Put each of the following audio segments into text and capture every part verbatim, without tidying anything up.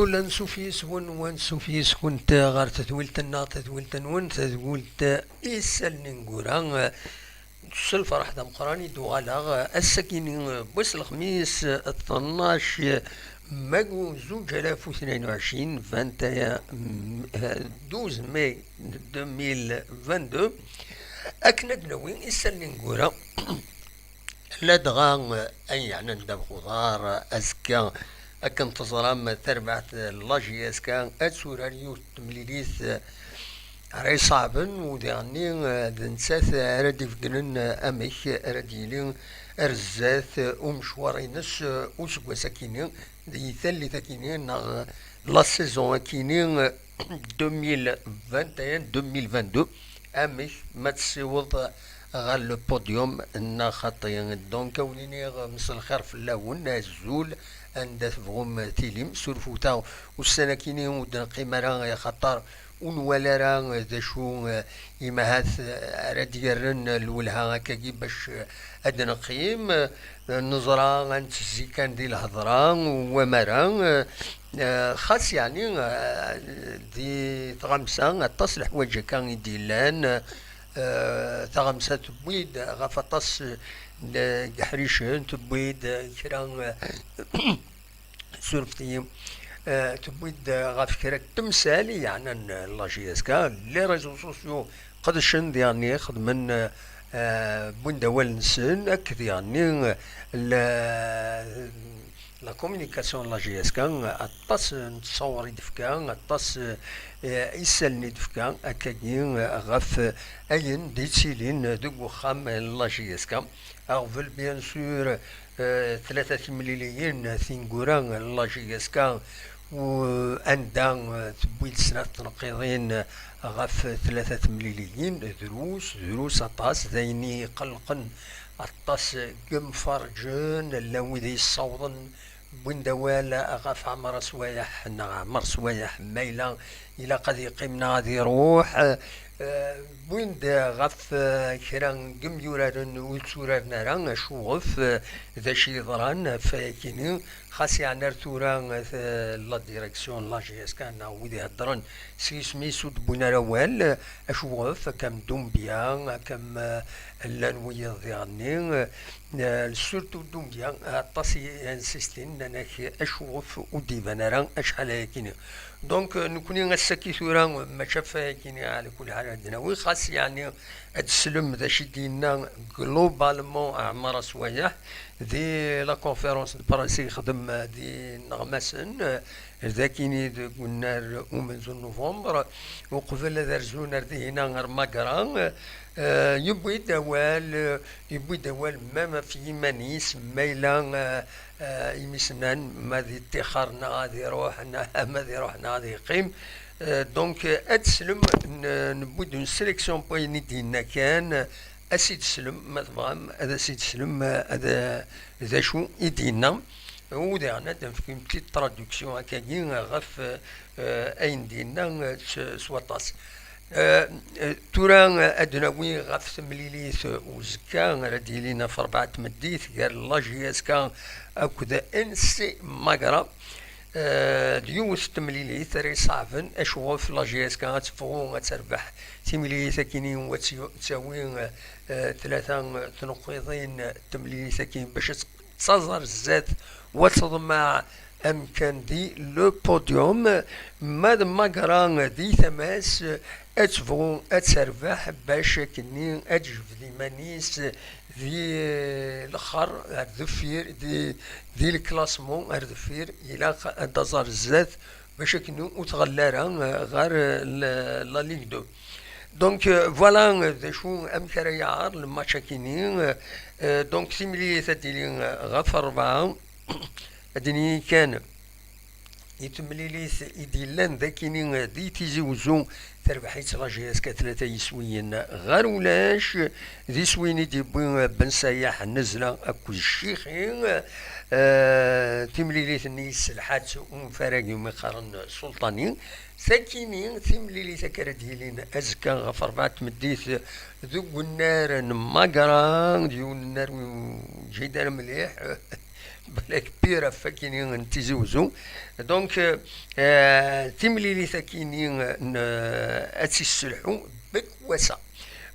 Ula ansuf yes-wen, u ansuf yes-kent ɣer tedwilt-nneɣ, tadwilt-nwen, tadwilt Isallen Ineggura. S lferḥ d ameqqran i d-uɣaleɣ ass-agi-nni n wass n lexmis, tnac mai zuǧ alaf u tnin u ɛecrin, vingt et un, douze mai deux mille vingt-deux, akken ad d-nawi Isallen Ineggura. Ladɣa ayen yeɛnan ddabex uḍar, azekka, akken teẓram, tarbaɛt n la J S K ad turar yiwet n temlilit ara iṣeɛben, u diɣenni d nettat ara d-ibeggnen amek ara d-yili ar zdat umecwar-ines useggas akini, di tallit akini, neɣ la saison akini, deux mille vingt et un, deux mille vingt-deux, amek ma tessiweḍ ɣer le podium neɣ xaṭi. Donc, a wen-iniɣ mselxir fell-awen, azul, anda tebɣum tilim, surfut-aɣ ussan akini ur d-neqqim ara, axaṭer ur nwala ara d acu, eh, imahat, eh, ara d-yerren lwelha akkagi bac, eh, ad neqqim. Eh, neẓra ad nettezzi kan di lhedra u wamara, eh, eh, xas yeɛni, eh, di tɣamsa aṭas leḥwaǧ akka i d-yellan, eh, taɣamsa tewwi-d ɣef aṭas n yeḥricen, tewwi-d kra, eh, surfet-iyi, eh, tewwi-d ɣef kra n temsal i yeɛnan la J S K, les réseaux sociaux qedcen diɣenni, xedmen, eh, eh, wwin-d awal-nsen, akked diɣenni, eh, la, la communication n la J S K, aṭas n ttṣawer i d-tefka, aṭas, eh, isallen i d-tefka, akkagi, eh, ɣef ayen d-yettilin deg uxxam n la J S K. Aɣbel, bien sûr, eh, tlata timliliyin tineggura n la J S K, u anda, eh, tewwi-d snat tneqqiḍin ɣef tlata temliliyin, drus, drus aṭas, d ayen i iqellqen aṭas n yimferrǧen, llan wid i yessawḍen, wwin-d awal ɣef Ɛmer Aswayeḥ, neɣ Ɛmer Swayeḥ, ma yella ilaq ad yeqqim neɣ ad iruḥ. Eh, wwin-d ɣef, eh, kra n yimyuraren ur tturaren ara, acuɣef, eh, d acu yeḍran ɣef wayakini, xas yeɛni ar tura, eh, la direction n la J S K neɣ wid iheddren s yisem-is ur d-wwin ara awal, eh, acuɣef, akka am Dumbia, akka am, eh, llan wiyaḍ diɣenni, eh, Eh, surtout Dumbia, aṭas i insistin, nnan-ak acuɣef ur d-iban ara acḥal ayakini. Donc, eh, nekni ass-agi tura, mačči ɣef wayakini, ɛla kulli ḥal ad d-nawi, xas yeɛni ad teslem d acu i d-yenna globalement Ɛmar Aswayeḥ di la conférence de presse i yexdem, eh, di Nneɣmasen, eh, d akini deg unnar umenzu n novembre, uqbel ad rzun ar dihina ar Magra, eh, yewwi-d awal, eh, yewwi-d awal même ɣef yiman-is, ma yella, eh, eh, imi s-nnan ma ad iṭṭixer neɣ ad iruḥ, neɣ ma ad iruḥ neɣ ad yeqqim. Eh, donc, eh, ad teslem, n-, newwi-d une sélection n wayen i d-yenna kan, eh, ad s-id-teslem, ma tebɣam, ad as-id-teslem, eh, ad, eh, d acu i d-yenna. U diɣen ad d-nefk une petite traduction akkagi ɣef, eh, ayen d-yenna, eh, s, s waṭas. Eh, eh, tura, eh, ad d-nawi ɣef temlilit, eh, uzekka ara d-yilin ɣef rebɛa n tmeddit gar la J S K akked N C Magra. Eh, d yiwet n temlilit ara iṣeɛben, acuɣef la J S K ad tebɣu ad terbeḥ timlilit akini, u ad tt-, tawi, eh, tlata, eh, tneqqiḍin, eh, temlilit akini bac ad taẓ ar zdat, u ad teḍmeɛ amkan di le podium. Ma d Magra di tama-s, ad tebɣu ad terbeḥ bac akkenni ad tejbed iman-is di lexxer ar deffir, di, di le classement ar deffir, ilaq ad taẓ ar zdat bac akkenni ur tɣelli ara, eh, ɣer, eh, la, la Ligue deux. Donc, euh, voilà, euh, d acu, amek ara yaɛer le match akini. Euh, euh, donc, timlilit ad d-tili, euh, ɣef rebɛa. Ad d-nini kan, i temlilit i d-yellan d akini, euh, di Tizi Wezzu, terbeḥ-itt la J S K tlata yiswiyen ɣer ulac, d iswiyen i d-yewwi, euh, Ben Sayaḥ Nnezla akked Ccixi. Euh, timlilit-nni yesselḥa-tt umfarag umi qqaren Sulṭani. Sakini, timlilit akka ara d-yilin azekka ɣef rebɛa n tmeddit deg unnar n Magra, d yiwen unnar ur yeǧhid ara mliḥ. Balak pire ɣef akini n Tizi Uzzu. Donc, euh, timlilit akini n, euh, ad tt-isselḥu Bekwasa.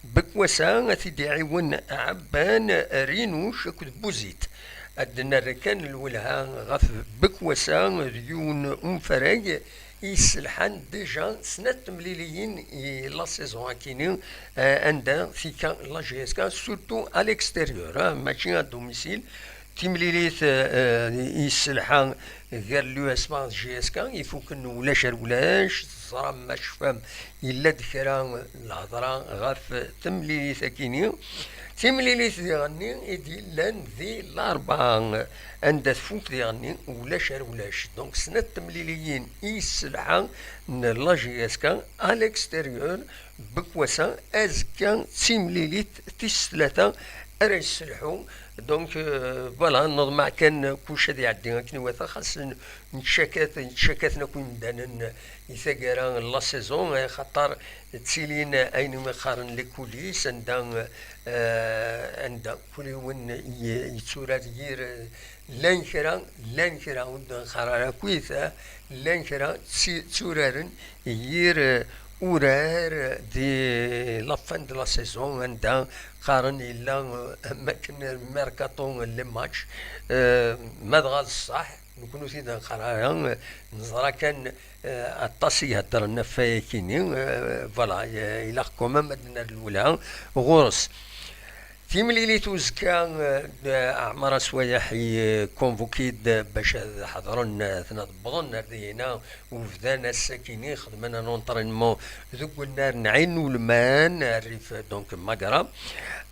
Bekwasa ad t-id-iɛiwen Ɛebban, Rinuc akked Buzit. Ad d-nerr kan lwelha ɣef Bekwasa, d yiwen umfarag yesselḥan déjà snat temliliyin i la saison akini, euh, anda tika la J S K, surtout à l'extérieur, hein, mačči à domicile. Timlilit, euh, yesselḥa gar l'U S M A d J S K, ifuken ulac ar ulac, teẓram ma tecfam, yella-d kra n lhedra ɣef temlilit akini. Timlilit diɣenni i d-yellan di Larebɛa, anda tfuk diɣenni ulac ar ulac. Donc, snat temliliyin i yesselḥa n la J S K à l'extérieur, Bekwasa, azekka d timlilit tis tlata ara yesselḥu. Donc, euh, voilà, neḍmeɛ kan kullec ad iɛeddi akken iwata, xas n-, nettcakat, nettcakaten akk imdanen i taggara n la saison, eh, xaṭer ttilin ayen umi qqaren les coulisses, anda, euh, anda kul yiwen y-, yetturar yir, euh, llan kra, llan kra, ur d-nqar ara akkit, eh, llan kra ttu-, tturaren yir, eh, urar di la fin de la saison, anda qqaren yella, eh, am akken mercato, les matchs, eh, ma dɣa d ṣṣeḥ, nekkni ur t-id-nqar ara, eh, neẓra kan, eh, aṭas i iheddren ɣef wayakini, eh, voilà, eh, ilaq quand même ad d-nerr lwelha ɣur-s. Timlilit uzekka, eh, Ɛmar Aswayeḥ i, eh, convoqué-d bac ad ḥeḍren, eh, tnat wwḍen ar dihina u bdan ass-akini, xedmen un entraînement deg unnar n Ɛin Ulman, rrif, donc, Magra.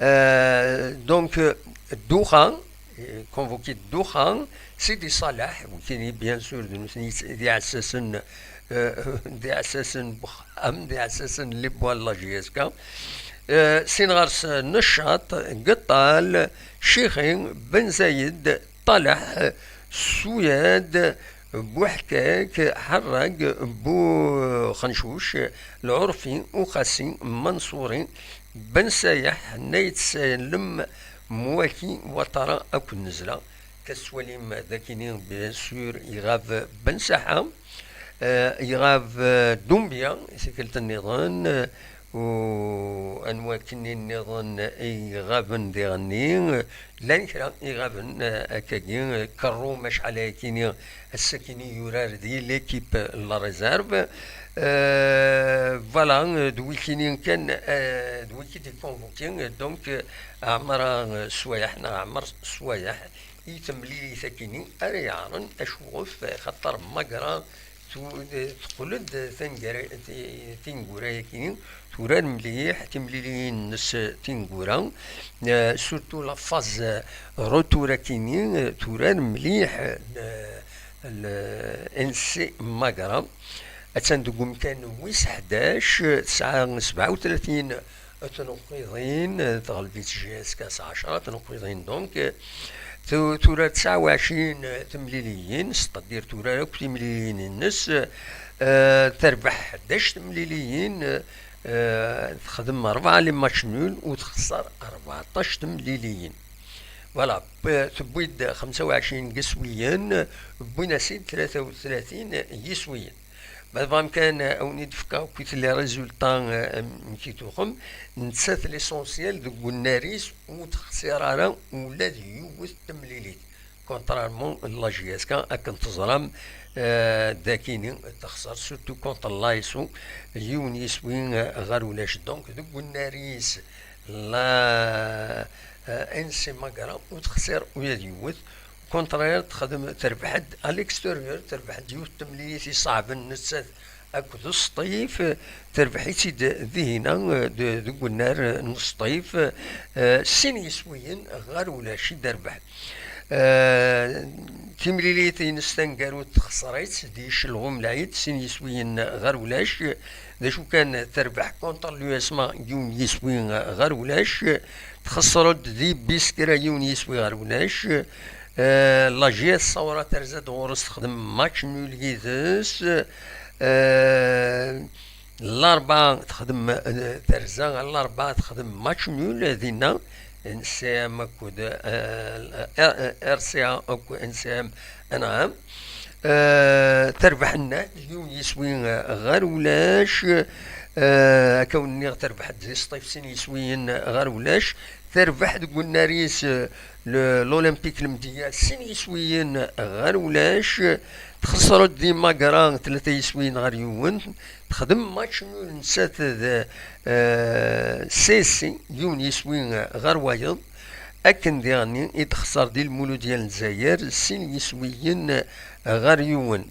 Euh, donc, euh, Ddukha, euh, convoqué Ddukha, Sidi Ṣaleḥ, wikini, bien sûr, d nutni d iɛessasen, euh, d iɛessasen n wexxam, d iɛessasen n les bois n la J S K. Euh, sin ɣer-s Neccaṭ, Geṭṭal, Cixi, Ben Zayed, Ṭaleḥ, Suyad, Buḥkak, Ḥerrag, Buxencuc, Lɛurfi, Uqasi, Manṣuri, Ben Sayeḥ, Nayt Salem, Mwaki, Watara akked Nezla. Ka tettwalim d akini, bien sûr, iɣab Ben Saḥa, euh, iɣab, euh, Dumbia, i tikkelt nniḍen, euh, u anwa akkenni nniḍen i iɣaben diɣenni? Llan kra iɣaben, eh, akkagi, eh, Kerrum acḥal ayakini, ass-akini yurar di l'équipe n la réserve. Eh, voilà, eh, d wikini kan, eh, d wiki d convoqué, eh, donc, eh, Ɛmar, eh, Swayeḥ, neɣ Ɛmar Swayeḥ, i temlilit akini ara yeɛren acwef, eh, xaṭer Magra tu-, teqqel-d tangara-, ti-, tineggura-yakini, turar mliḥ, timliliyin-nnes tineggura, eh, surtout la phase retour akini, eh, turar mliḥ, eh, l-, N C Magra. Attan deg umkan wis ḥdac, tesɛa sebɛa u tlatin tnuqqiḍin, eh, teɣleb-itt J S K s ɛecra tnuqqiḍin, donc, eh, tu-, tura tesɛa u ɛecrin temliliyin, c'est-à-dire turar akk timliliyin-nnes, eh, terbeḥ ḥdac temliliyin, eh, texdem rebɛa les matchs nuls u texṣer rbeɛṭac temliliyin. Voilà, p-, tewwi-d xemsa u ɛecrin n yiswiyen, wwin-as-id tlata u tlatin n yiswiyen. Ma tebɣam kan, eh, ad wen-id-fkeɣ akkit les résultats, eh, amek i tuxem, nettat l'essentiel deg unnar-is ur texsir ara ula d yiwet temlilit. Contrairement la J S K, akken teẓram, eh, d akini texser, surtout contre l'A S O, yiwen yiswi, eh, ɣer ulac. Donc, deg unnar-is, la, eh, N C Magra ur texsir ula d yiwet. Contraire, texdem, terbeḥ-d à l'extérieur, terbeḥ-d yiwet temlilit iṣeɛben nettat akked Sṭif, terbeḥ-itt-id dihina, de-, deg unnar n Sṭif, eh, sin yiswiyen ɣer ulac i d-terbeḥ. Eh, timlilit-ines taneggarut texṣer-itt di Celɣum Lɛid, sin yiswiyen ɣer ulac. D acu kan, terbeḥ contre l'U S M A yiwen yiswi ɣer ulac. Txeṣṣer-d di Biskra yiwen yiswi ɣer ulac. Eh, la J S Saoura terza-d ɣur-s, texdem match nul yid-s. Eh, Larebɛa texdem, eh, terza, Larebɛa texdem match nul dinna. N C M akked, eh, R- RCA akked N C M, anɛam. Eh, terbeḥ nna yiwen yiswi ɣer ulac. Eh, akka wen-nniɣ, terbeḥ-d di Sṭif sin yiswiyen ɣer ulac. Terbeḥ deg unnar-is, eh, le- l'Olympique Lemdeyya sin yiswiyen ɣer ulac. Txeṣṣer-d di Magra tlata yiswiyen ɣer yiwen. Texdem match nul nettat d, eh, C S C, yiwen yiswi ɣer wayeḍ. Akken diɣenni i d-texṣer di Lmuludya n Lezzayer sin yiswiyen ɣer yiwen.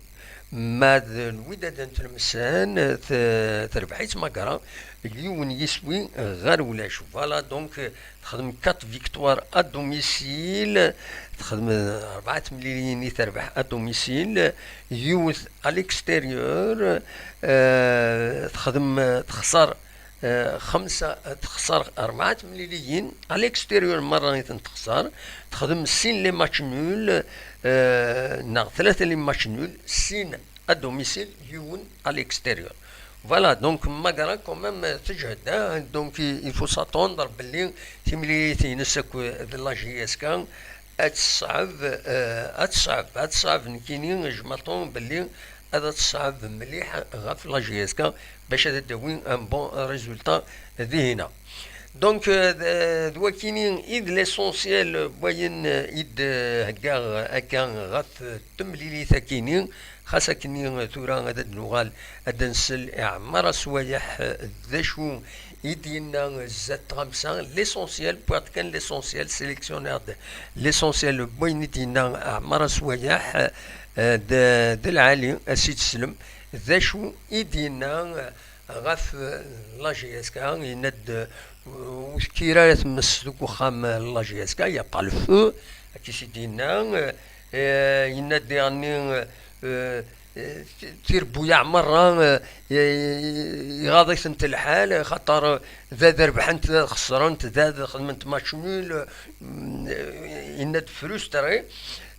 Ma d Lwidad n Tlemsan, t- terbeḥ-itt Magra yiwen yiswi ɣer ulac. Voilà, donc, texdem quatre victoires à domicile, texdem rebɛa temliliyin i terbeḥ à domicile, yiwet à l'extérieur, eh, texdem, texṣer, eh, xemsa, texṣer rebɛa temliliyin à l'extérieur merra i tent-texṣer, texdem sin les matchs nuls, eh, neɣ tlata les matchs nuls, sin à domicile, yiwen à l'extérieur. Voilà, donc Magra quand même, euh, teǧhed, hein, donc il il faut s'attendre belli timlilit-ines akked la J S K ad teṣɛeb, euh, ad teṣɛeb, ad teṣɛeb, nekkini jmaṭun belli ad teṣɛeb mliḥ ɣef la J S K bac ad d-tawi un bon résultat dihina. Donc, euh, d d wakini i d l'essentiel n wayen, euh, i d-heggaɣ akka ɣef temlilit akini. Xas akkenni tura ad d-nuɣal ad d-nsel i Ɛmar Aswayeḥ, d acu i d-yenna zdat tɣamsa. L'essentiel, wwiɣ-d kan l'essentiel, sélectionner-d l'essentiel n wayen i d-yenna Ɛmar Aswayeḥ, eh, d, d lɛali, a s-id-teslem. D acu i d-yenna ɣef, eh, la J S K? Yenna-d, eh, ur tekkir ara tmes deg uxxam, eh, la J S K, y a pas le feu, akka i s-id-yenna. Eh, yenna-d diɣenni, eh, eh, tirebbuyaɛ merra, eh, iɣaḍ-itent lḥal, xaṭer, eh, d ad rebḥent, d ad xeṣrent, d ad xedment match nul, mm, eh, yenna-d frustré.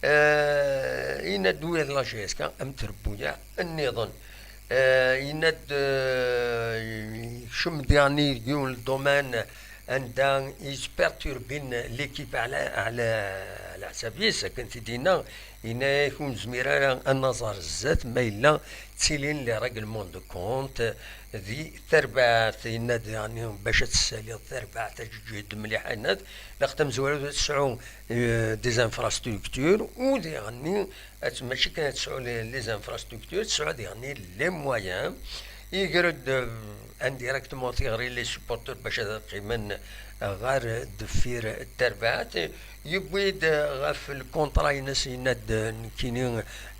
Eh, yenna-d ula d la J S K am trebbuyaɛ nniḍen. Eh, yenna-d, eh, yekcem diɣenni deg yiwen n domaine anda yesperturbin l'équipe ɛla, ɛla, ɛla ḥsab-is, akken t-id-yenna, yenna-yak ur nezmir ara ad naẓer zdat ma yella ttilin les règlements de compte di terbaɛt, yenna-d diɣenni bac ad tessaliḍ terbaɛt ad teǧǧed mliḥ, yenna-d laqt tamezwarut ad tesɛu, eh, des infrastructures, u diɣenni ad, mačči kan ad tesɛu les, les infrastructures, tesɛu diɣenni les moyens. Iger-d, euh, indirectement tiɣri les supporters bac ad qqimen ɣer deffir terbaɛt. Yewwi-d ɣef lkunṭra-ines, yenna-d nekkini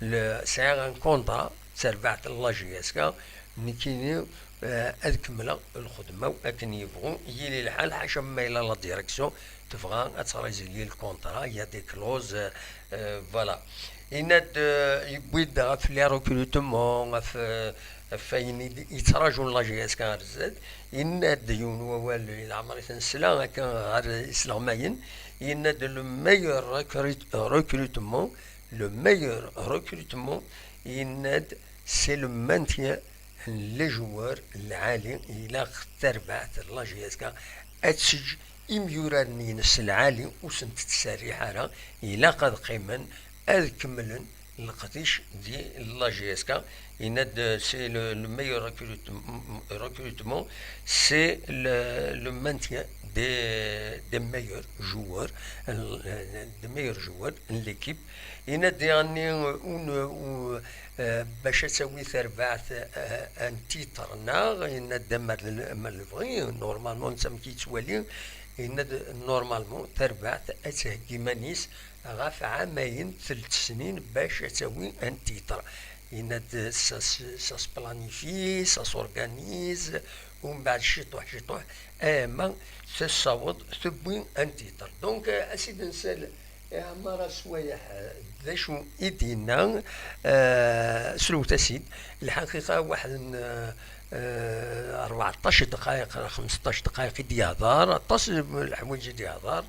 le-, sɛiɣ un contrat d terbaɛt n la J S K, nekkini, eh, ad kemmleɣ lxedma-w akken yebɣu yili lḥal, ḥaca ma yella la direction tebɣa ad trésilier le contrat, il y a des clauses, euh, euh, voilà. Yenna-d, euh, yewwi-d ɣef les recrutements, ɣef, euh, ɣef wayen i d-, yettraǧun la J S K ar zdat. Yenna-d yiwen wawal i leɛmer i t-nesla akka ɣer isleɣmayen. Yenna-d le meilleur recrut-, recrutement, le meilleur recrutement, yenna-d c'est le maintien n les joueurs lɛali. Ilaq terbaɛt n la J S K ad teǧǧ imyuraren-ines lɛali, ur sent-tettserriḥ ara, ilaq ad qqimen, ad kemmlen leqdic di la J S K. Yenna-d, c'est le, le meilleur recrutement, recrutement, c'est le, le maintien des, des meilleurs joueurs, euh, des meilleurs joueurs n l'équipe. Yenna-d diɣenni, euh, un, euh, bac ad tawi terbaɛt, eh, un titre nneɣ, yenna-d ma d l-, ma d lebɣi, normalement, netta amek yettwali, yenna-d normalement terbaɛt ad theggi iman-is ɣef ɛamayen, telt snin bac ad tawi un titre. Yenna-d ça se, ça se planifie, ça s'organise, umbeɛd ciṭuḥ ciṭuḥ, ama tessaweḍ tewwi un titre. Donc, eh, a sidi nsal Ɛmar Aswayeḥ, d acu i d-yenna, eh, slewt-as-id. Lḥaqiqa, waḥed n, eh, rbeɛṭac ddqayeq, xmesṭac ddqayeq i d-yehder, aṭas n leḥwayeǧ i d-yehder,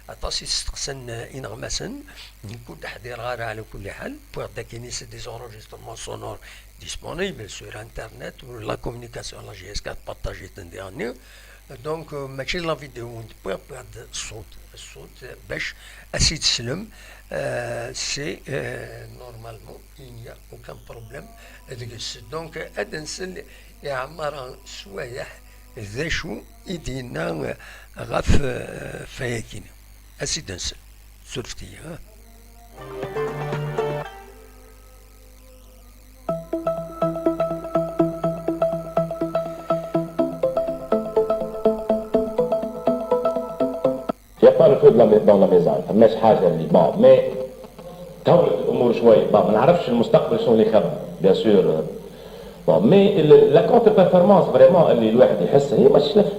aṭas i testeqsan ineɣmasen. Nekk ur d-ḥdireɣ ara ɛla kulli ḥal. Wwiɣ-d akkin-is des enregistrements sonores disponibles sur Internet, la communication, la J S K tpartaji-ten diɣenni. Donc, euh, mačči la vidéo n tewwiḍ, wwiɣ-d ṣṣut, ṣṣut, euh, bac ad s-id-teslem, euh, c'est, euh, normalement, il n'y a aucun problème deg-s. Donc, euh, ad nsel i Ɛmara Swayeḥ d acu i d-yenna, euh, ɣef, euh, fayakini. Ad s-id-nsel. Surfet-iyi, ha? Il y a pas le feu de la mai-, dans la maison, فماش حاجة اللي، bon، mais تهولت الأمور شوية. Bon، ما نعرفش المستقبل شنو اللي يخبي، bien sûr. Bon، mais ال-، la contre-performance vraiment اللي الواحد يحسها هي ماتش الأخير.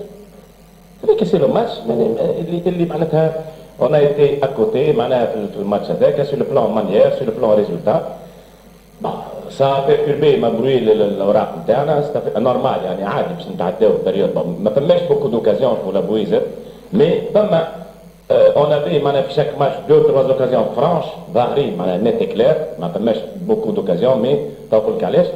هذاك c'est le match، يعني، اللي، اللي معناتها on a été à côté، معناها في ال-، في الماتش هذاك، sur le plan manière، sur le plan résultat. Bon، ça a perturbé، ما بروي ال-، ال-، الأوراق نتاعنا، c'est normal، يعني عادي باش نتعداو période. Bon، ما فماش beaucoup d'occasions pour la Bouygues، mais فما، euh، on avait معناها في chaque match deux trois occasions franches، ظاهرين معناها net et clair، ما فماش beaucoup d'occasions، mais تو نقول لك علاش.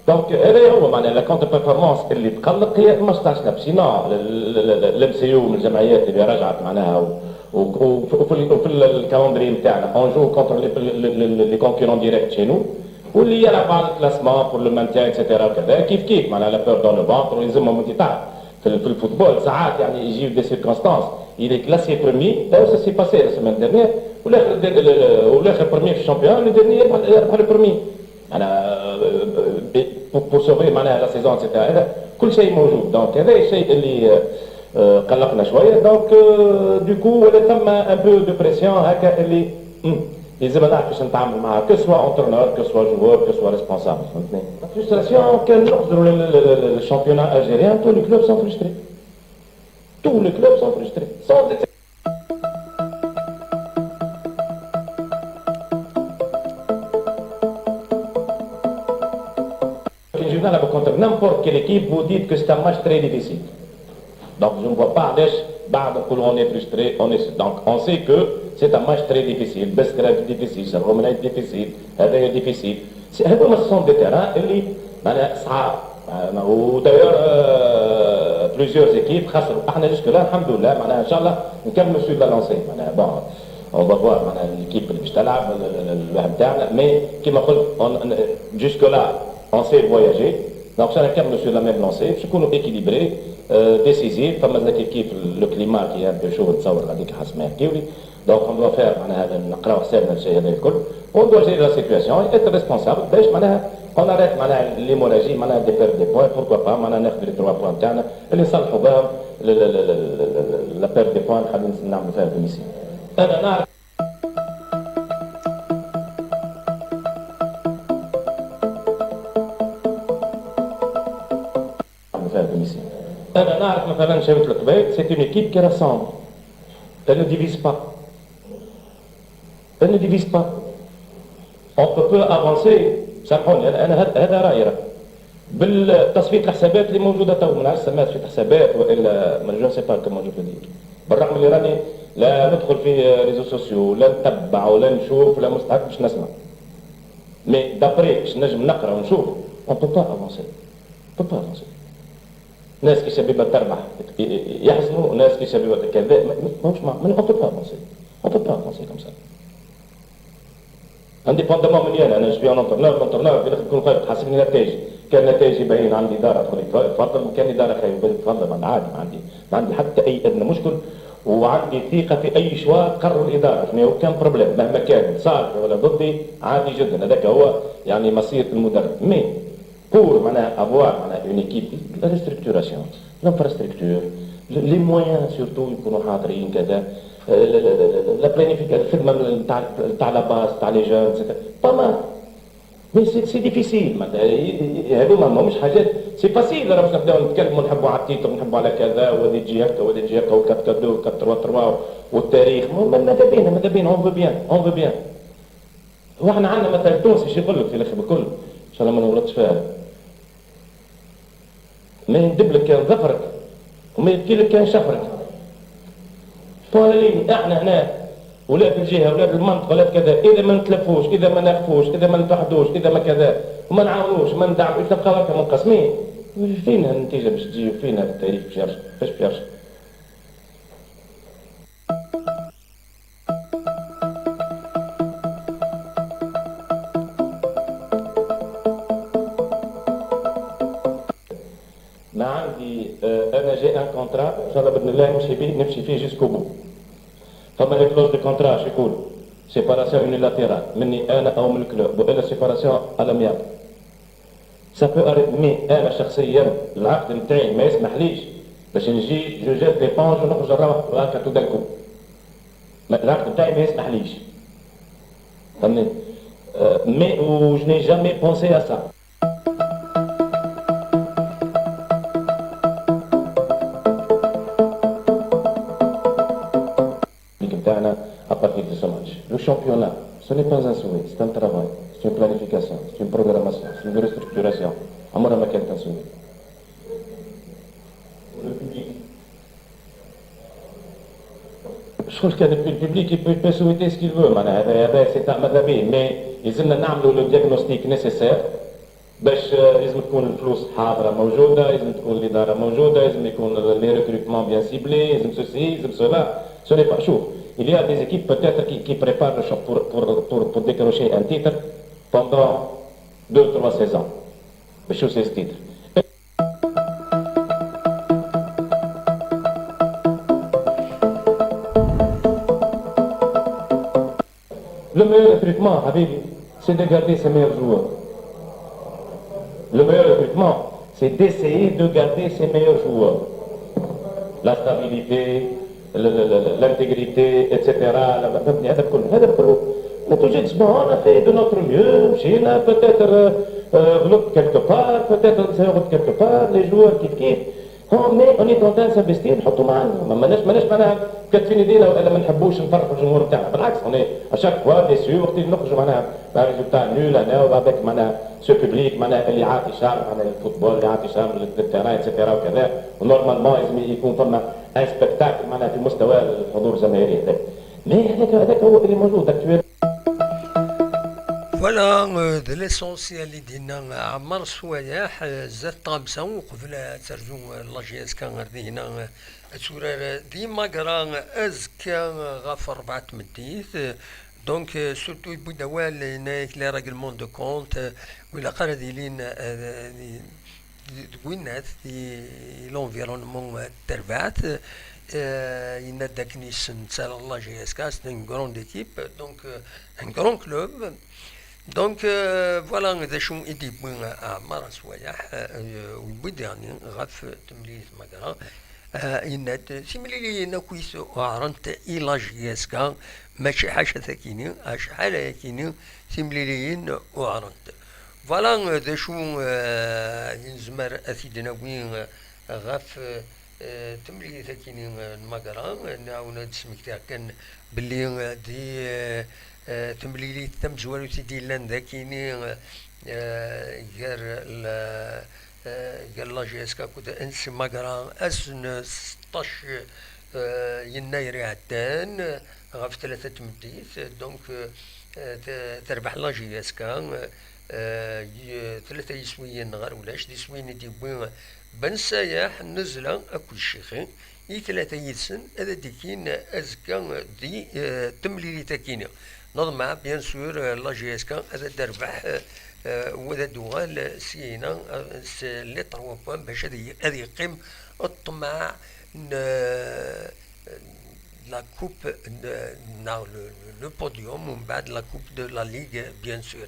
Donc هذا هو معناها la contre-performance اللي تقلق، هي ما ستاش نفس. Sinon ال-، ال-، ال-، ال-، ال M C U من الجمعيات اللي رجعت معناها و-، و-، و-، وفي ال-، وفي ال-، ال calendrier نتاعنا on joue contre les، les، les، les concurrents directs chez nous، واللي يلعب على ال classement pour le maintien، et cetera، وكذا. كيف كيف معناها la peur dans le ventre، ويلزمهم انت تعرف في ال-، في الفوتبول ساعات يعني يجيو des circonstances، il est classé premier، là ça s'est passé la semaine dernière، والاخر، والاخر premier في ال championnat، le dernier يربح، يربح le premier. معناها، آه، pour، pour sauver معناها la saison، et cetera. هذا كل شيء موجود. Donc هذا الشيء اللي، آه، آه، قلقنا شوية. Donc، آه، du coup ولا ثم un peu de pression هكا اللي، مم، يلزمنا نعرف كيفاش نتعامل معها، que soit entraîneur، que soit joueur، que soit responsable، فهمتني؟ La frustration كان نخزروا لل-، لل-، لل-، لل championnat algérien، tous les clubs sont frustrés. Tous les clubs sont frustrés. Sans كي نجيو نلعبوا contre n'importe quelle équipe، vous dites que c'est un match très difficile. Donc je ne vois pas علاش بعد نقولوا on est frustré، on est، donc on sait que c'est un match très difficile، بسكرة difficile، سرغومنايت difficile، هذايا difficile. C'est، هذوما ce sont des terrains اللي معناها صعاب. معناها، و d'ailleurs، آه، plusieurs équipes خسروا. احنا jusque là الحمد لله معناها ان شاء الله نكملوا sur la lancée. معناها bon، on va voir معناها l'équipe اللي باش تلعب، ال-، ال-، ال-، الواحد تاعنا، mais كيما قلت، on، jusque là on sait voyager. Donc ça نكملوا sur la même lancée، باش نكونوا équilibrés، آه، décisifs. فما زاد كيف كيف le climat qui est un peu chaud، نتصور هذيك حسب ما يحكيو لي. Donc on doit faire معناها هذا، نقراو حسابنا الشيء هذا الكل، on doit gérer la situation، être responsable باش معناها on arrête معناها l'hémorragie، معناها des pertes de points، pourquoi pas معناها ناخذ les trois points تاعنا اللي نصلحوا بهم ل-، ل-، ل-، ل-، ل-، ل-، la perte de points اللي حابين نعملوا فيها في الميسي. انا نعرف نعملوا فيها في الميسي. انا نعرف مثلا شبيبة القبائل، c'est une équipe qui rassemble. Elle ne divise pas. Elle ne divise pas. On peut, peut avancer، سامحوني، انا، انا هذا، هذا رايي راه. بالتصفيه الحسابات اللي موجوده تو، ما نعرفش سماها تصفيه حسابات والا، ما، je ne sais pas comment je peux dire. بالرغم اللي راني لا ندخل في réseaux sociaux، لا نتبع ولا نشوف، لا مستعد باش نسمع. Mais d'après باش نجم نقرا ونشوف، on peut pas avancer. On peut pas avancer. ناس كي شبيبة تربح يحزنوا، ناس كي شبيبة كذا، ما، ما، ماهوش مع-، ما، on peut pas avancer. On peut pas avancer comme ça. Indépendamment مني انا، انا je suis un entraîneur، l'entraîneur في الاخر يكون قايل تحاسبني نتائج. كان نتائجي باهيين عندي اداره تقول لي تفضل، وكان اداره خايبه تقول لي تفضل، انا عادي، ما عندي، ما عندي حتى اي ادنى مشكل. وعندي ثقه في اي choix تقرر الاداره، ما هو كان problème مهما كان صالح ولا ضدي، عادي جدا. هذاك هو يعني مصير المدرب. Mais pour معناها avoir معناها une équipe، la restructuration، l'infrastructure، les moyens surtout يكونوا حاضرين كذا، la planification، الخدمه نتاع، نتاع la base، نتاع les jeunes، et cetera. Pas mal. Mais c'est، c'est difficile معناتها. هذوما ماهمش حاجات c'est facile، راه باش نبداو نتكلموا، نحبوا على التيتر، نحبوا على كذا، وهذه تجي هكا وهذه تجي هكا، و quatre quatre deux، quatre trois trois، والتاريخ. ما، ما، ماذا بينا، ماذا بينا، on veut bien، on veut bien. هو احنا عندنا مثلا تونسي شو يقول لك في الاخر بكل، ان شاء الله ما نغلطش فيها. ما يندب لك كان ظفرك، وما يبكي لك كان شفرك. فوالا لين احنا هنا، ولا في الجهه، ولا في المنطقه، ولا في كذا، اذا ما نتلفوش، اذا ما ناخفوش، اذا ما نتوحدوش، اذا ما كذا، وما نعاونوش، ما ندعموش، نبقاو هكا منقسمين. فين النتيجة باش تجي وفين هذا التاريخ باش يرجع؟ باش باش يرجع؟ ما عندي، آه، أنا j'ai un contrat، إن شاء الله بإذن الله نمشي بيه، نمشي فيه jusqu'au bout. فما les clauses de contrat شو يقول؟ Séparation unilatérale مني أنا أو من الكلوب، وإلا séparation à l'amiable. Ça peut arriver، mais أنا شخصيا العقد نتاعي ما يسمحليش باش نجي je jette l'éponge ونخرج نروح هكا tout d'un coup. ما، العقد نتاعي ما يسمحليش. فهمني؟ آه، mais و je n'ai jamais pensé à ça. L'équipe نتاعنا à partir de ce match. Le championnat, ce n'est pas un souhait, c'est un travail, c'est une planification, c'est une programmation, c'est une restructuration. عمرها ما كانت un souhait. شغل كان le public il peut, il peut souhaiter ce qu'il veut، معناها هذا، هذا c'est un ماذا بيه، mais يلزمنا نعملوا le diagnostic nécessaire باش، آه، يلزم تكون الفلوس حاضرة موجودة، يلزم تكون الإدارة موجودة، يلزم يكون les recrutements bien ciblés، يلزم ceci، يلزم cela. Ce n'est pas، شوف، il y a des équipes peut-être qui, qui préparent le champ pour, pour, pour, pour décrocher un titre pendant deux, trois saisons. باش يوصل titre. Le meilleur recrutement حبيبي، c'est de garder ses meilleurs joueurs. Le meilleur recrutement, c'est d'essayer de garder ses meilleurs joueurs. La stabilité, ال-، ال-، ال-، l'intégrité، et cetera. لا، فهمتني؟ هذا كله، هذا كله. ما توجدش، bon، on a fait de notre mieux، مشينا، peut-être، آه، آه، غلطت quelque part، peut-être نسى غلطت quelque part، les joueurs كيف كيف. Bon، mais on est en train de s'investir، نحطوا معانا. ما، ماناش، ماناش معناها مكتفين ايدينا ولا ما نحبوش نفرحوا الجمهور نتاعنا. بالعكس، on est à chaque fois déçu وقت اللي نخرجوا معناها مع résultat nul، انا وبعدك معناها ce public معناها اللي عاطي شهر معناها للفوتبول، اللي عاطي شهر لل terrain، et cetera وكذا. و normalement لازم يكون فما un spectacle معناها في مستوى الحضور الجماهيري هذاك. Mais هذاك، هذاك هو اللي موجود actuel. Voilà, euh, d l'essentiel i d-yenna Ɛmar Swayeḥ, euh, zdat tɣamsa, uqbel ad terzu, euh, la J S K ar dihna, euh, ad turar, euh, di Magra, euh, azekka, euh, ɣef rebɛa n tmeddit. Euh, donc, euh, surtout yewwi-d awal, yenna-yak les règlements de compte, euh, ur ilaq ara ad ilin, euh, di, di, deg winnat, di l'environnement, euh, n terbaɛt. Euh, yenna-d akken yessen netta la J S K, c'est une grande équipe, donc, euh, un grand club. Donc, euh, voilà d acu i d-yewwi, euh, Ɛmar Swayeḥ, euh, yewwi-d daɣen ɣef temlilit Magra. Euh, yenna-d, timliliyin akk i tuɛrent i la J S K, mačči ḥaca takini, acḥal ayakini timliliyin uɛrent. Voilà, euh, d acu, euh, i nezmer ad t-id-nawi, euh, ɣef, euh, eh, temlilit akini, eh, n Magra, eh, nɛawen ad d-smektiɣ kan belli, eh, di, eh, eh, temlilit tamezwarut i d-yellan d akini, eh, eh, gar la, eh, gar la J S K akked N C Magra ass n seṭṭac, eh, yennayer iɛeddan, eh, ɣef tlata n tmeddit, eh, donc, eh, eh, te-, terbeḥ la J S K, eh, eh, y-, tlata yiswiyen ɣer ulac, d iswiyen i d-yewwi Ben Sayaḥ, Nnezla akked Ccixi, i tlata yid-sen ad d-ikkin azekka di, eh, temlilit-akini. Neḍmeɛ, bien sûr, eh, la J S K ad d-terbeḥ, eh, eh, u ad d-tuɣal syin, eh, s les trois points bac ad y-, ad yeqqim ṭṭmeɛ n, eh, la coupe de, neɣ le, le, le podium, umbeɛd la coupe de la ligue, bien sûr.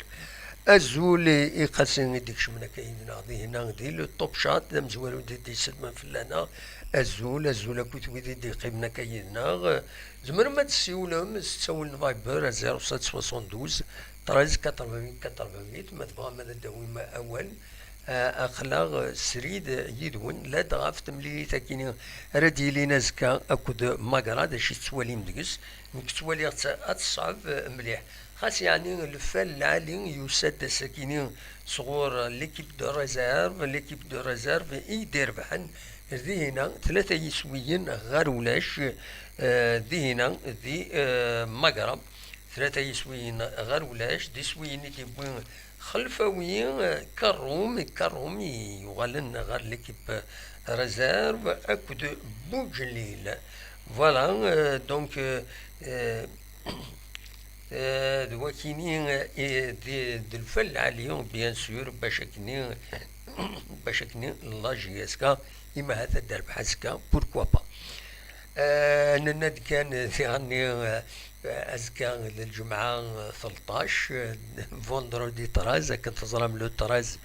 Azul i, i Qasi i d-ikecmen akka yid-neɣ dihina di le Top Shot, d amezwaru i d-iselmen fell-aneɣ. Azul, azul akkit wid i d-iqqimen akka yid-neɣ. Tzemrem ad d-tessiwlem s ttawil n Viber à zéro sept soixante-douze treize quatre-vingt-huit quatre-vingt-huit, ma tebɣam ad d-tawim awal. Ah, aql-aɣ srid yid-wen, ladɣa ɣef temlilit-akini ara d-yilin azekka akked Magra, d acu i tettwalim deg-s? Nekk ttwaliɣ-tt ad teṣɛeb mliḥ. Xas yeɛni lfal lɛali yusa-d ass-akini sɣur l'équipe de réserve, l'équipe de réserve i d-irebḥen dihina tlata yiswiyen ɣer ulac, eh, dihina di, eh, Magra. Tlata yiswiyen ɣer ulac, d iswiyen i d-yewwi Xelfawi, eh, Karum, Karum i yuɣalen ɣer l'équipe réserve akked Boujelil. Voilà, euh, donc, euh, euh, euh, d wakini, euh, d, d lfal lɛali, bien sûr, bac akkenni, bac akkenni la J S K, imi ahat ad d-terbeḥ azekka, pourquoi pas. Euh, nenna-d kan, euh, tiɣenni, euh, azekka d lǧemɛa, euh, tleṭṭac, euh, vendredi treize, akken teẓram le treize,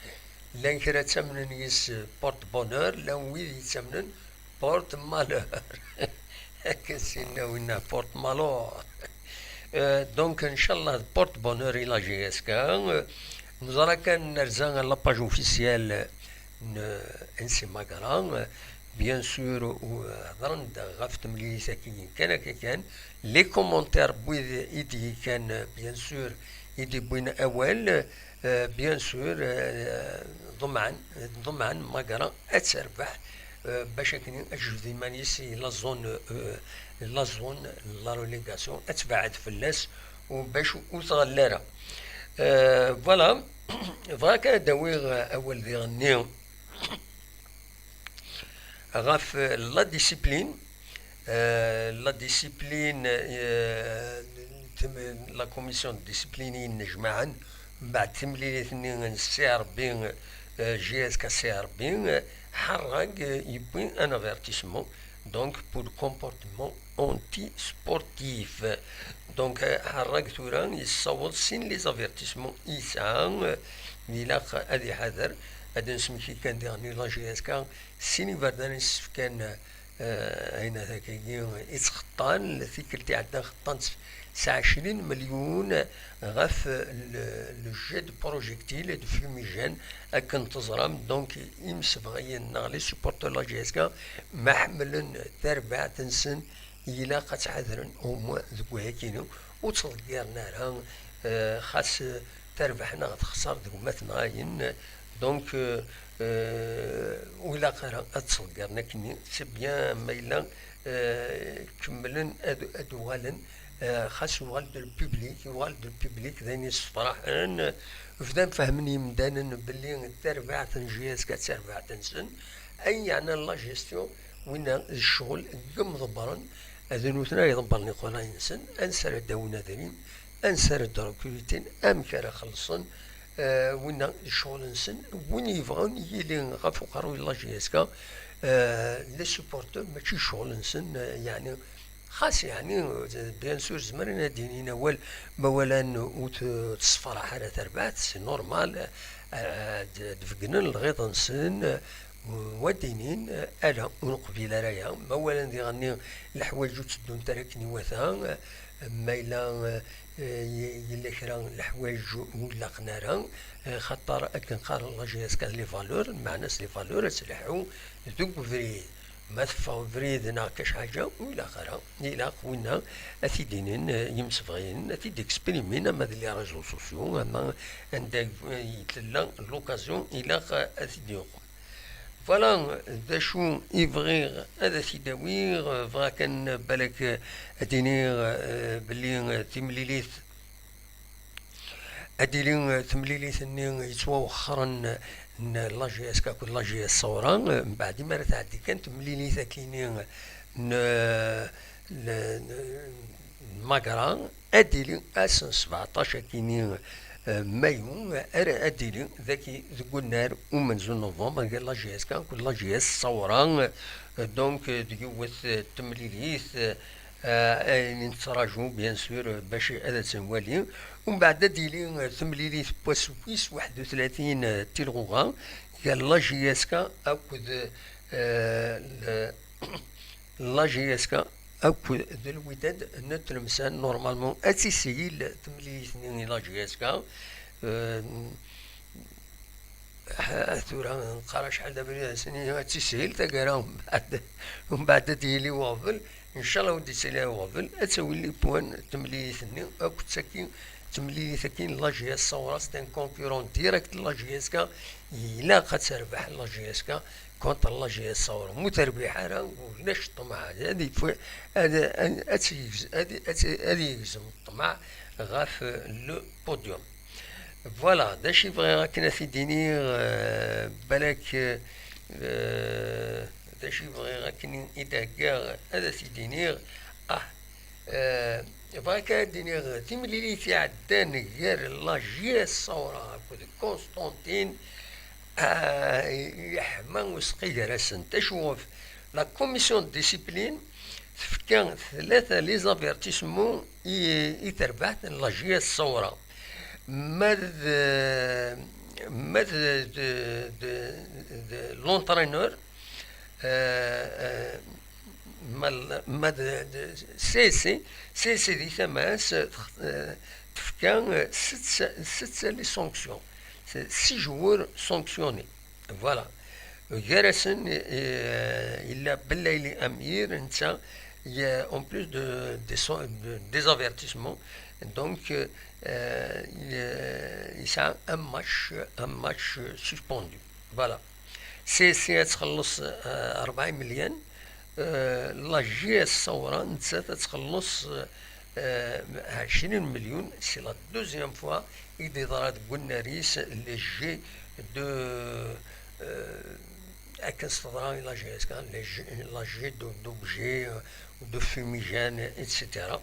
llan kra ttamnen yis porte-bonheur, llan wid yettamnen porte-malheur. Akken s-yenna winna, porte-malheur. Euh, donc, inchallah, porte-bonheur i la J S K. Euh, neẓra kan nerza la page officielle n N C Magra. Euh, bien sûr, u-, hedren-d ɣef temlilit-agi kan akka kan. Les commentaires n wid i d-yekkan, bien sûr, i d-yewwin awal, euh, bien sûr, euh, ḍemɛen, ḍemɛen Magra ad terbeḥ, euh, bac akken ad tejbed iman-is i la zone, euh, la zone n la relégation, ad tebɛed fell-as, u bac ur tɣelli ara. Euh, voilà, bɣiɣ kan ad d-awiɣ awal diɣenni ɣef la discipline. Euh, la discipline, euh, tem-, la commission de discipline i yennejmaɛen mbeɛd timlilit-nni n C R B, euh, J S K C R B, euh, Ḥerrag, euh, yewwi un avertissement, donc, pour comportement anti-sportif. Donc, euh, Ḥerrag tura yessaweḍ sin les avertissements i yesɛa, euh, ilaq ad iḥader. Ad nsemmekti kan diɣen i la J S K sin iberdan i s-fkan, euh, ayen akagi i ttxeṭṭan. Tikkelt iɛeddan xeṭṭan s ɛecrin melyun ɣef le, le jet de projectile de fumigène, akken teẓram. Donc, imsebɣiyen neɣ les supporters de la J S K ma ḥemmlen tarbaɛt-nsen, ilaq ad ttḥadren au moins deg wayakini, ur ttḍeggiren ara, euh, xas, euh, terbeḥ neɣ texṣer deg umat neɣ ayen. Donc, euh, euh, ur ilaq ara ad ttḍeggiren akkenni, c'est bien ma yella, euh, kemmlen ad, ad uɣalen, euh, xas uɣal-d le public, uɣal-d le public d ayen yessefraḥen, euh, bdan fehmen yimdanen belli tarbaɛt n J S K d tarbaɛt-nsen, ayen yeɛnan la gestion, winna d ccɣel n yimḍebbren, d nutni ay iḍebbren iqulay-nsen, ansi ara d-awin adrim, ansi ara d-rekrutin, amek ara xellṣen, euh, winna d ccɣel-nsen. Win yebɣun yili ɣef uqerruy n la J S K, euh, les supporters, mačči ccɣel-nsen, euh, yeɛni, xas yeɛni, euh, bien sûr, zemren ad d-inin awal, ma walan ur t-, tessefraḥ ara terbaɛt, c'est normal, euh, ad, ad d-beggnen lɣiḍ-nsen, euh, wa d-inin, euh, ala, ur neqbil ara aya. Ma walan diɣenni leḥwayeǧ ur tteddunt ara akken iwata, euh, ma yella, euh, euh, y-, yella kra n leḥwayeǧ ur ilaqen ara, euh, xaṭer akken qqaren la J S K d les valeurs, lmeɛna-s les valeurs ad tleḥḥu deg ubrid. Ma teffeɣ ubrid neɣ akka ḥaǧa, ur ilaq ara. Ilaq winna ad t-id-inin, euh, yimsebɣiyen, ad t-id-exprimin, ama di les réseaux sociaux, ama anda i tella l'occasion, ilaq ad t-id-yuɣ. Voilà d acu i bɣiɣ ad t-id-awiɣ, bɣiɣ kan balak ad d-iniɣ, euh, belli, euh, timlilit, ad d-tili, euh, temlilit-nni yettwawexxren n la J S K akked la J S Saoura, euh, mbeɛd imi ara tɛeddi kan temlilit akini n, n, n Magra, ad d-tili ass n sbeɛṭac akini, euh, mayu, ara ad d-tili daki deg unnar umenzu n novembre, gar la J S K akked la J S Saoura, euh, donc, euh, d yiwet, euh, temlilit, euh, euh, ayen i nettraǧu, bien sûr, euh, bac ad tt-nwali. Umbeɛd ad d-tili, euh, temlilit n wass wis waḥed u tlatin, euh, tilɣuɣa, gar la J S K akked, euh, le, la J S K akked d Lwidad n Tlemsan. Normalement, ad tt-isegl temlilit-nni i la J S K. Euh, Ah, tura neqqar acḥal d abrid asen-, ad tishil taggara, umbeɛd, umbeɛd ad d-yili uɣbel. Ncallah ur d-yettili ara uɣbel, ad tawi les points n temlilit-nni akked tagi, temlilit-agi n la J S Saoura, c'est un concurrent direct n la J S K, ilaq ad terbeḥ la J S K contre la J S Saoura. Ma ur terbiḥ ara, ulac ṭṭmeɛ, ad yef-, ad, ad, ad tt-yegz-, ad, ad, ad yegzem ṭṭmeɛ ɣef le podium. Voilà, d acu i bɣiɣ akken ad t-id-iniɣ, eh, balak, eh, d acu i bɣiɣ akken i d-heggaɣ ad t-id-iniɣ. Ah, eh, bɣiɣ kan ad d-iniɣ timlilit iɛeddan gar la J S Saoura akked Constantine, ah, yeḥma useqqi gar-asent. Acuɣef? La commission de discipline tefka tlata les avertissements i, i terbaɛt n la J S Saoura. Ma d, ma d, d, d, d l'entraîneur, euh, euh, ma l-, ma d, d C S C, C S C di tama-s, euh, tefka, euh, setta, setta les sanctions. C'est six joueurs sanctionnés. Voilà. Gar-asen, euh, yella Belaïli Amir, netta, il y a, en plus de, des so-, de, des avertissements, donc, euh, euh, il y a un match, un match suspendu. Voilà. C S C ad txelleṣ, euh, rebɛa imelyan, euh, la J S Saoura, nettat ad txelleṣ, euh, euh, ɛecrin million, c'est la deuxième fois i d-yeḍra deg unnar-is les jeux de, euh, akken s-teḍra i la J S K, les jeux, la J de, d'objets, euh, de fumigènes, et cetera.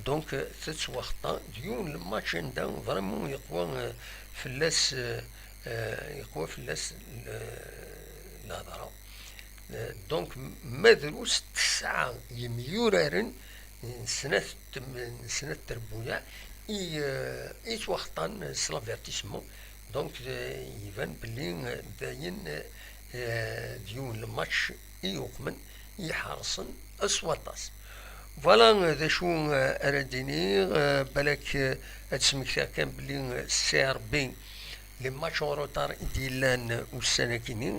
Donc, euh, tettwaxeṭṭa d yiwen le match anda vraiment yeqwa, euh, fell-as, euh, euh, yeqwa fell-as le-, lehḍra. Euh, donc, ma drus tesɛa yemyuraren n snat tem-, n snat terbuyaɛ i, euh, i ttwaxeṭṭan s l'avertissement. Donc, euh, iban belli, euh, dayen, euh, d yiwen le match i yuqmen, i iḥerṣen s waṭas. Voilà, euh, d acu, euh, ara d-iniɣ, euh, balak, euh, ad smektiɣ kan belli, euh, C R B, les matchs en retard i d-yellan ussan-akini,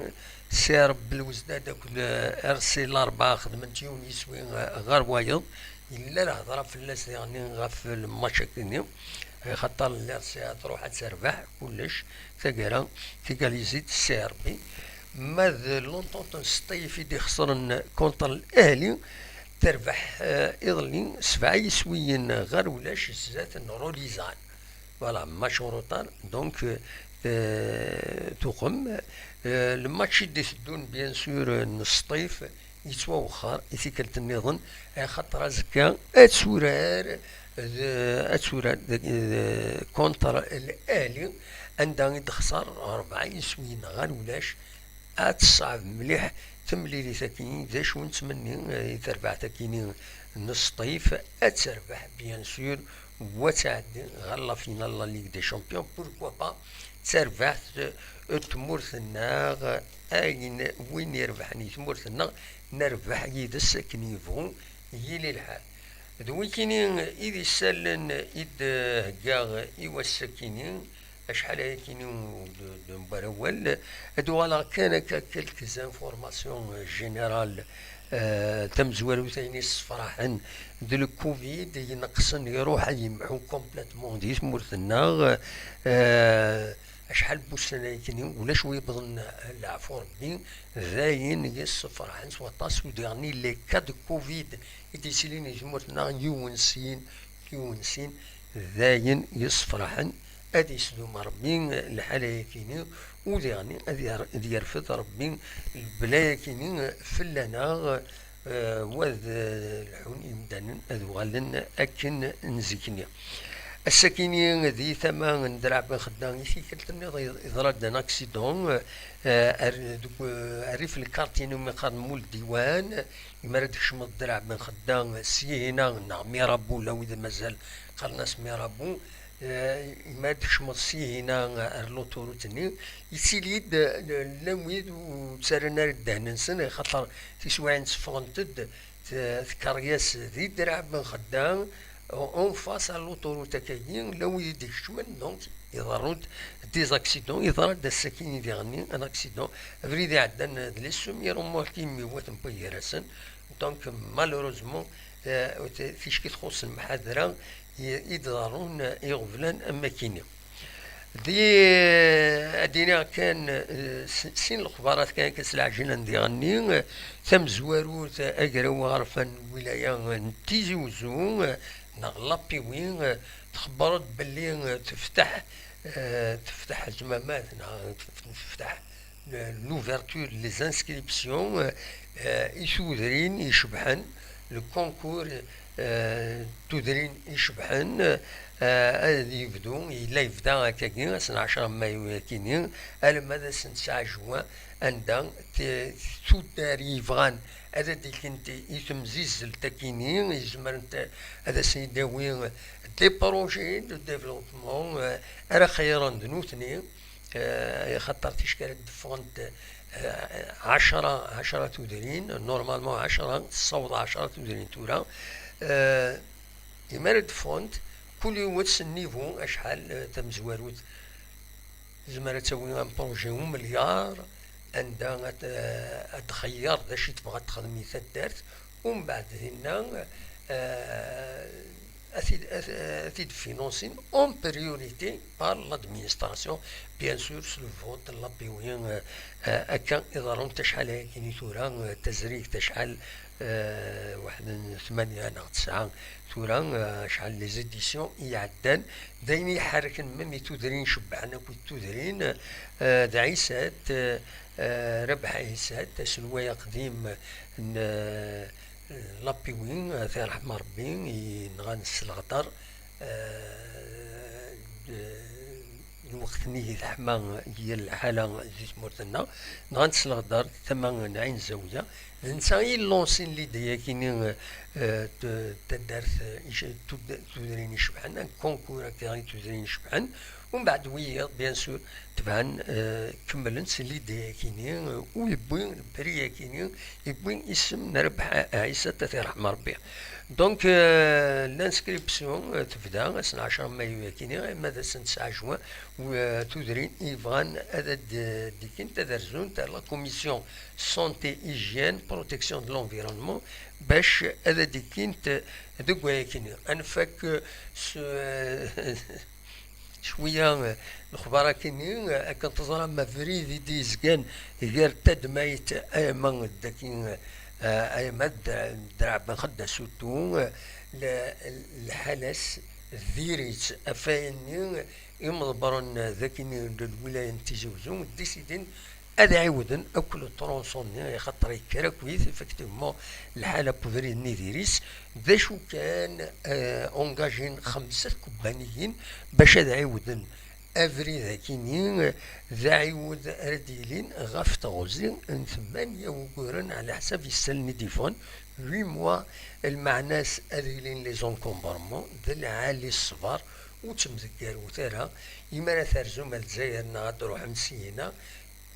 C R B Belouizdad akked, euh, R C Larbâ xedmen-t yiwen yiswi, euh, ɣer wayeḍ. Yella lehḍra fell-as diɣen ɣef lmatch-akini, axaṭer R C A truḥ ad terbeḥ kullec, taggara tegalizi-d C R B. Ma d l'Entente n Sṭif i d-ixesren contre L'Ahli, terbeḥ, euh, iḍelli sebɛa yiswiyen ɣer ulac zdat n Rodizan. Voilà, match en retard, donc, euh, tuqem. Euh, le match i d-iteddun, bien sûr, euh, n Sṭif, yettwawexxer i tikkelt nniḍen, axaṭer azekka ad turar, d-, ad turar d-, d-, contre L'Ahli, anda i d-texṣer rebɛa yiswiyen ɣer ulac. Ad teṣɛeb mliḥ temlilit-agi. D acu nettmenni, eh, i terbaɛt-agi n Sṭif, ad terbeḥ, bien sûr, u ad tɛeddi ɣer la finale la Ligue des Champions, pourquoi pas, d tarbaɛt, eh, n tmurt-nneɣ, ayen, win irebḥen i tmurt-nneɣ, nerbeḥ yid-s akken yebɣu yili lḥal. D wikini i d isallen i d-heggaɣ i wass-akini, acḥal ayakini ur d-, d-newwi ara awal. Ad uɣaleɣ kan akka quelques informations générales, euh, tamezwarut ayen issefraḥen d le covid, ineqsen iruḥ yemḥu complètement di tmurt-nneɣ. Euh, acḥal n wussan ayakini ulac wi yewwḍen, leɛfu Rebbi, d ayen yessefraḥen s waṭas. U diɣen les cas de covid i d-yettilin di tmurt-nneɣ, yiwen sin, yiwen sin, d ayen yessefraḥen. Ad yesdum Rebbi lḥal ayakini, u diɣen ad yer-, ad yerfed Rebbi lebla-yakini fell-aneɣ, eh, u ad, eh, lḥun imdanen ad uɣalen akken n zik-nni. Ass-akini di tama n Draɛ Ben Xedda, i tikkelt nniḍen yeḍra-d un accident, eh, ar-, deg, eh, rrif n lkarti-nni umi qqaren Mul Diwan, imi ara d-tkecmeḍ Draɛ Ben Xedda s Yihina neɣ Mirabeau, la wid mazal qqaren-as Mirabeau, eh, imi ara d-tkecmeḍ s Yihina ar l'autoroute-nni, yettili-d, eh, llan wid ur ttarran ara ddehn-nsen, axaṭer tiswiɛin tteffɣent-d, t-, tkeryas di Draɛ Ben Xedda, en face à l'autoroute akagi, la wid i d-ikecmen, donc, iḍerru-d des accidents, yeḍra-d ass-akini diɣenni un accident, abrid iɛeddan d les semi-remorques imi iwat mewwi gar-asen, donc, malheureusement, eh, t-, ticki txuṣṣ lemḥadra i, i d-ḍerrun iɣeblan am akini. Di, ad d-iniɣ kan, eh, s-, sin lexbarat kan, kan s leɛjel n diɣenni, eh, tamezwarut, eh, agraw aɣerfan n lwilaya, eh, n Tizi Uzzu, eh, neɣ Lapiwi, eh, txebber-d belli, eh, tefteḥ, eh, tefteḥ azmamat, neɣ tef-, tefteḥ l-, l'ouverture, les inscriptions, eh, eh, i tudrin icebḥen, le concours, eh, tudrin icebḥen, eh, ad yebdu, yella yebda akkagi, ass n ɛecra mayu akini, alamma d ass n tesɛa juin, anda t-, tuddar yebɣan ad d-ikent i temzizzelt akini, yezmerent ad asen-d-awi des projets de développement, eh, ara xeyyren d nutni, eh, axaṭer ticki ara d-ffɣent, eh, ɛecra, ɛecra tudrin, normalement ɛecra, tessaweḍ ɛecra tudrin tura. Eh, imi ara d-ffɣent, kul yiwet s nnivu acḥal, eh, tamezwarut. Tezmer ad tawi un projet umelyaṛ, anda ad, ad txeyyer d acu i tebɣa ad texdem i taddart, umbeɛd dinna, eh, ad t-id-, ad, ad t-id-financer en priorité par l'administration, bien sûr, s le vote, l'A P W, eh, eh, akka i ḍerrunt acḥal ayagi i tura, eh, tazrigt acḥal, eh, waḥed n tmanya neɣ tesɛa tura, eh, acḥal les éditions i iɛeddan, d ayen i iḥerrken même i tudrin cebbḥen akk i tudrin, eh, d Ɛisat, eh, eh, Rabeḥ Ɛisat, aselway aqdim n, eh, l'A P W, eh, ad t-yerḥem Rebbi, i nɣan s leɣder, eh, d-, lweqt-nni i teḥma yir lḥala di tmurt-nneɣ, nɣan s leɣder tama n Ɛin Zawiya, d netta i lansin l'idée-agi-nni, eh, t-, taddart, eh, ic-, tud-, tudrin icebḥen, un concours akka i tudrin icebḥen. Umbeɛd wiyiḍ, bien sûr, tebɛen, eh, kemmlen s l'idée-agi-nni, eh, u yewwi le prix-agi-nni, yewwi isem n Rabeḥ Ɛisa, ad t-yerḥem Rebbi. Donc, eh, l'inscription, eh, tebda ass n ɛecra mayu-agi-nni, arma d ass n tesɛa juin, u, eh, tudrin yebɣan ad d-, d-ikkint ad rzunt ar la commission santé, hygiène, protection de l'environnement, bac ad d-ikkint deg wayagi-nni. Ad nfak, eh, s, eh, cwiya, eh, lexbar akini, eh, akken teẓram abrid i d-yezgan gar tadmayt ayama d akin, eh, ayama d Draɛ Ben Xedda surtout, eh, le-, lḥala-s diri-tt ɣef wayen-nni imḍebbren d akini n lwilaya n Tizi Uzzu décidin ad ɛiwden akk le tronçon-nni, axaṭer yekker akkit, effectivement, lḥala n ubrid-nni diri-s. D acu kan, eh, engagin xemsa tkebbaniyin bac ad ɛiwden abrid akini, d aɛiwed ara d-yilin ɣef teɣzi n tmanya wuguren ɛla ḥsab isallen i d-yeffɣen, huit mois, lmeɛna-s ad ilin les encombrements, d lɛali ṣṣber, ur ttemdeggarut ara, imi ara terzum ar Lezzayer neɣ ad d-ruḥem syin-a,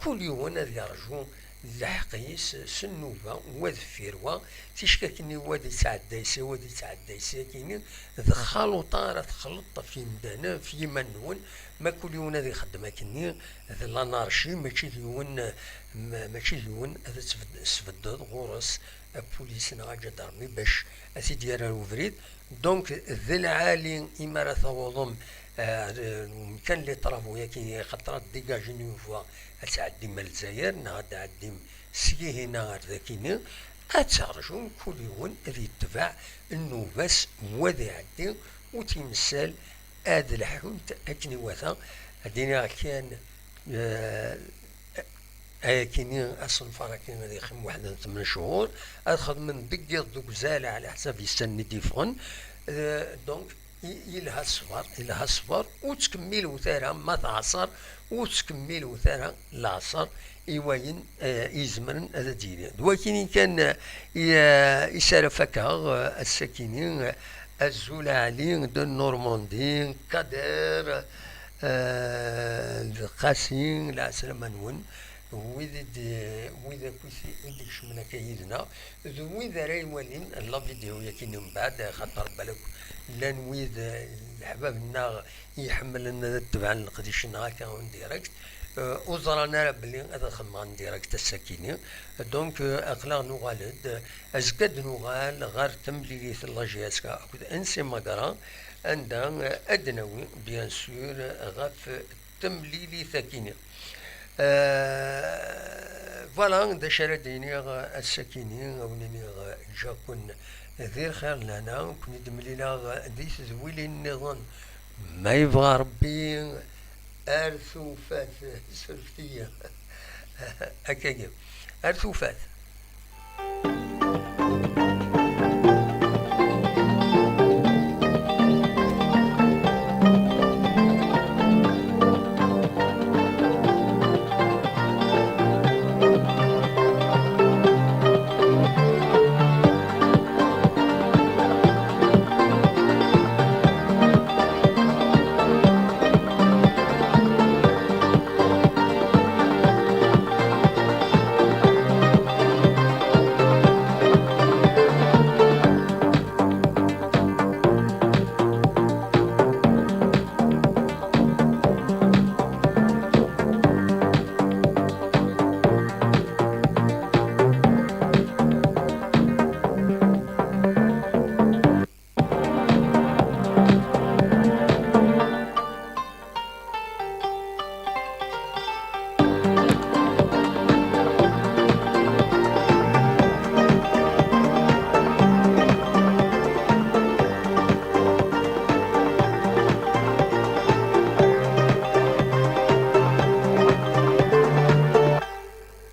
kul yiwen ad yerǧu lḥeqq-is s nnuba, wa deffir wa, ticki akkenni wa ad ittɛedday s, wa ad ittɛedday s akini, d xaluṭa ara texleṭ ɣef yimdanen, ɣef yiman-nwen, ma kul yiwen ad ixeddem akkenni, d l'anarchie, mačči d yiwen, ma-, mačči d yiwen ad tsbed-, sbeddeḍ ɣur-s apulis neɣ aǧadarmi bac ad t-id-yerr ar ubrid. Donc, d lɛali imi ara tawḍem, eh, ar umkan les travaux-agi, xaṭer ad dégager une voie, ad tɛeddim ar Lezzayer, neɣ ad tɛeddim syihin-a ar dakini, ad terjum kul yiwen ad yetbeɛ nnuba-s, wa ad iɛeddi, ur tt-yemsal, ad lḥunt akken iwata. Ad iniɣ kan, eh, ayakini, asenfar-agi ad yexdem waḥed n tmen cchur, ad xedmen deg yiḍ deg uzal ɛla ḥsab issan-nni d-yeffɣen. Eh, donc, i-, yelha ṣṣber, yelha ṣṣber, ur ttkemmilet ara ma teɛṣer, ur ttkemmilet ara leɛṣer i wayen, eh, izemren ad d-yili. D wakini kan, eh, i, eh, i s ara fakeɣ, eh, ass-akini, eh, azul a Ɛli de Normandie, Kader, eh, d Qasi, lɛeslama-nwen, wid i d-, wid akk i d-ikecmen akka yid-neɣ, d wid ara iwalin la vidéo-yagi-nni mbeɛd, xaṭer balak llan wid, eh, leḥbab-nneɣ i iḥemmlen ad tebɛen leqdic-nneɣ akka en direct, eh, ur ẓran ara belli ad xedmeɣ en direct ass-akini. Donc, eh, aql-aɣ nuɣal-d, eh, azekka ad nuɣal ɣer temlilit n la J S K akked N C Magra, anda, eh, ad d-nawi, bien sûr, ɣef temlilit-agi-nni. Euh, voilà, d acu ara d-iniɣ ass-akini, a wen-iniɣ ǧǧiɣ-ken di lxir lehna, ken-id-mlileɣ di tedwilin nniḍen, ma yebɣa Rebbi, Ar tufat, surfet-iyi. Akkagi. Ar tufat.